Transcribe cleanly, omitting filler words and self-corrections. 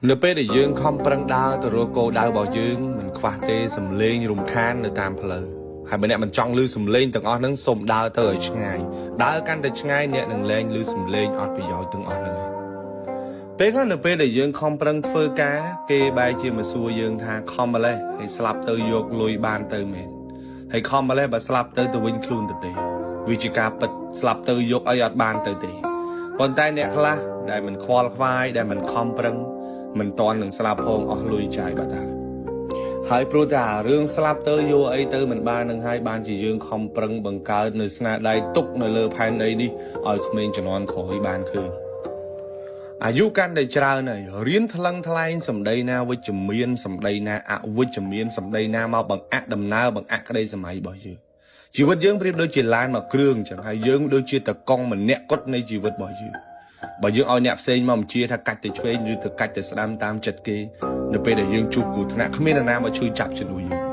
នៅពេលដែលយើងខំប្រឹងដើរទៅរកគោលដៅរបស់យើងមិនខ្វះទេសំឡេងរំខាននៅតាមផ្លូវហើយបើអ្នកមិនចង់ឮសំឡេងទាំងអស់ហ្នឹងសូមដើរទៅឲ្យឆ្ងាយដើរកាន់តែឆ្ងាយអ្នកនឹងលែងឮសំឡេងអត់ប្រយោជន៍ទាំងអស់ហ្នឹងឯងពេលខ្លះនៅពេលដែលយើងខំប្រឹងធ្វើការគេបែរជាមកសួរយើងថាខំម្លេះហើយស្លាប់ទៅយកលុយបានទៅមែនហើយខំម្លេះបើស្លាប់ទៅទៅវិញខ្លួនទៅទេវាជាការពិតស្លាប់ទៅយកអីអត់បានទៅទេប៉ុន្តែអ្នកខ្លះដែលមិនខ្វល់ខ្វាយដែលមិនខំប្រឹងមិនតន់នឹងស្លាប់ផងអស់លុយចាយបាត់ហើយហើយព្រោះតែអារឿងស្លាប់ទៅយកអីទៅមិនបាននឹងហើយបានជាយើងខំប្រឹងបង្កើតនៅស្នាដៃទុកនៅលើផែនដីនេះឲ្យក្មេងជំនាន់ក្រោយបានឃើញអាយុកាន់តែច្រើនហើយរៀនថ្លឹងថ្លែងសម្ដីណាវិជ្ជមានសម្ដីណាអវិជ្ជមានសម្ដីណាមកបង្អាក់ដំណើរបង្អាក់ក្តីសម័យរបស់យើងជីវិតយើងប្រៀបដូចជាឡានមួយគ្រឿងអញ្ចឹងហើយយើងដូចជាតកង់ម្នាក់គត់នៃជីវិតរបស់យើងបើយើងឲ្យអ្នកផ្សេងមកបញ្ជាថាកាច់ទៅឆ្វេងឬទៅកាច់ទៅស្ដាំតាមចិត្តគេនៅពេលដែលយើងជួបគ្រោះថ្នាក់គ្មាននរណាមកឈឺចាប់ជំនួយយើង។